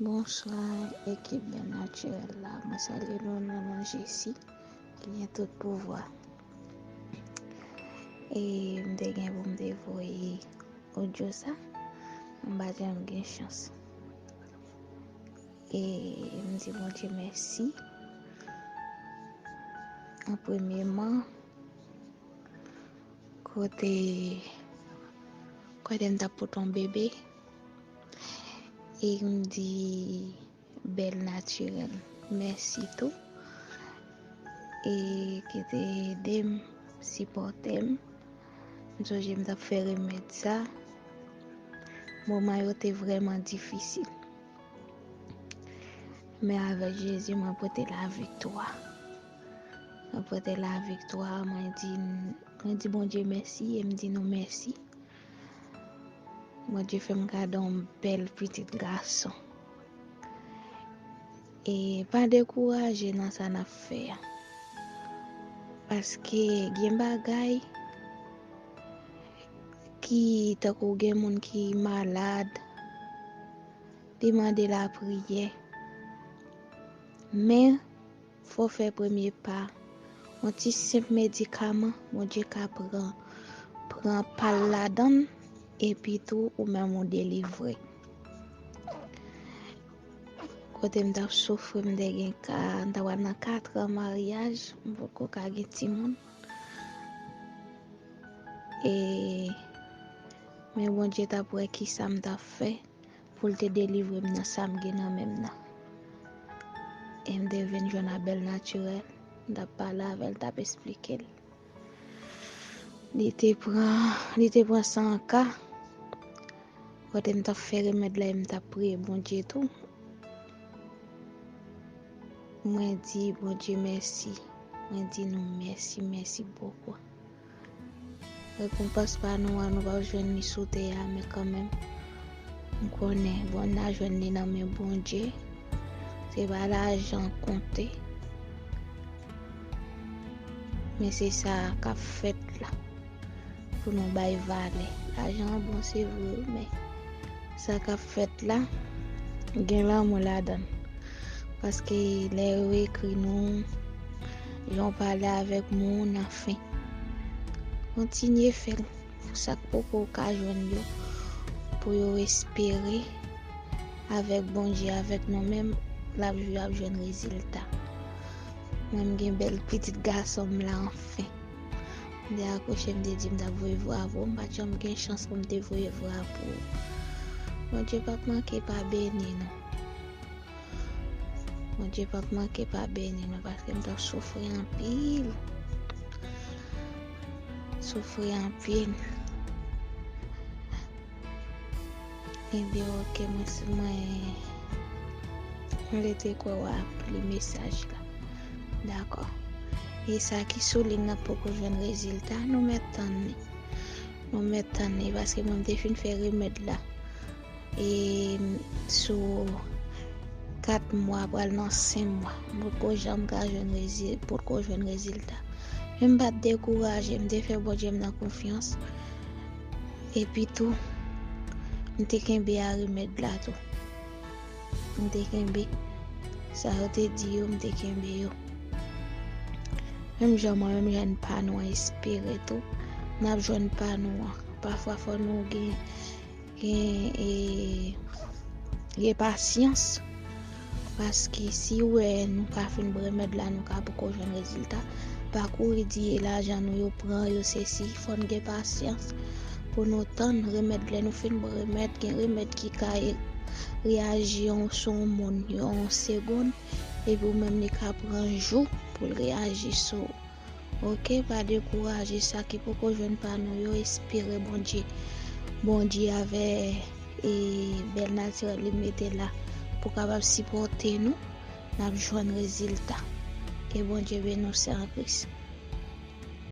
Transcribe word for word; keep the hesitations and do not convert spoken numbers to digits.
Bonswa, ekip Bèl Natirèl la. Mwen salye nou nan non Jezi, ki gen tout pouvwa. E m te gen pou m te voye odyo sa, m pa janm gen chans. E m di Bondye mèsi. An premyeman, kote, kote m t ap pote yon bebe, e m di Bèl Natirèl mèsi tou, e ki te ede m, sipòte m. M sonje m t ap fè remèd sa, moman yo te vrèman difisil. Men avèk Jezi, mwen pote laviktwa. Mwen pote laviktwa, mwen di, mwen di Bondye mèsi e m di nou mèsi. Bondye fè m kado yon bèl pitit gason. E pa dekouraje nan sa n ap fè a. Paske gen bagay ki, tankou gen moun ki malad, li mande lapriyè. Men, fò w fè premye pa. Yon ti senp medikaman, Bondye ka pran, pran pa l ladan l, epi tou ou menm ou delivre. Kote m t ap soufri, m te gen ka, m t ap pral nan kat an maryaj, m poko ka gen timoun. E, men Bondye t ap wè kisa m t ap fè pou l te delivre m nan sa m gen nan men m nan. E m te vin jwenn a Bèl Natirèl, m t ap pale avè l, t ap esplike l. Li te pran, li te pran san an ka. Kote m t ap fè remèd la, e m t ap priye Bondye tou. Mwen di Bondye mèsi. Mwen di nou mèsi, mèsi bokou. Rekonpans pa nou an, nou p ap jwenn li sou tè a, men kanmenm, m konnen, bon, n a jwenn li nan men Bondye. Se pa lajan konte. Men se sa k ap fèt la. Pou nou bay valè. Lajan an bon, se vre, men sa k ap fèt la, gen lanmou ladan l. Paske lè yo ekri nou, jan w pale avèk moun, anfen. Kontinye fè l. Pou sa k poko ka jwenn yo, pou yo espere avèk Bondye, avèk nou menm, l ap, y ap jwenn rezilta. Mwen, m gen bèl pitit gason m la, anfen. M te akouche, m te di m t ap voye vwa pou ou, m pa t janm gen chans pou m te voye vwa pou ou. Bondye p ap manke pa beni nou. Bondye p ap manke pa beni nou, paske m t ap soufri anpil. Soufri anpil. Ebyen, oke, mwen, mwen, mwen rete kwè w ap li mesaj la. Dakò. E sa ki sou liy nan poko jwenn rezilta, nou mèt tann li. Nou mèt tann li, paske mwen, m te fin fè remèd la. E sou kat mwa, pral nan senk mwa, m potko janm ka jwenn rezi-, potko jwenn rezilta. Men m pa t dekouraje, m te fè Bondye m nan konfyans. Epi tou, m te kenbe a remèd la tou. M te kenbe sa yo te di yo, m te kenbe yo. Menm jan mwen, menm jan pa nou an espere tou, n ap jwenn pa nou an. Pafwa, fò nou gen gen, e, gen pasyans. Paske si w wè nou ka fin pran remèd la, nou ka poko jwenn rezilta, pa kouri di e lajan nou yo pran yo, se si, fò n gen pasyans pou nou tann remèd. Lè nou fin pran remèd, gen remèd ki ka e-, reyaji yon, sou yon moun yon segonn, epi ou menm li ka pran jou pou l reyaji sou ou. Oke, pa dekouraje, sa ki poko jwenn pa nou yo, espere Bondye. Bondye avè, e, bèl natirèl li mete la pou kapab sipòte nou, n ap jwenn rezilta. Ke Bondye beni w, sè an Kris.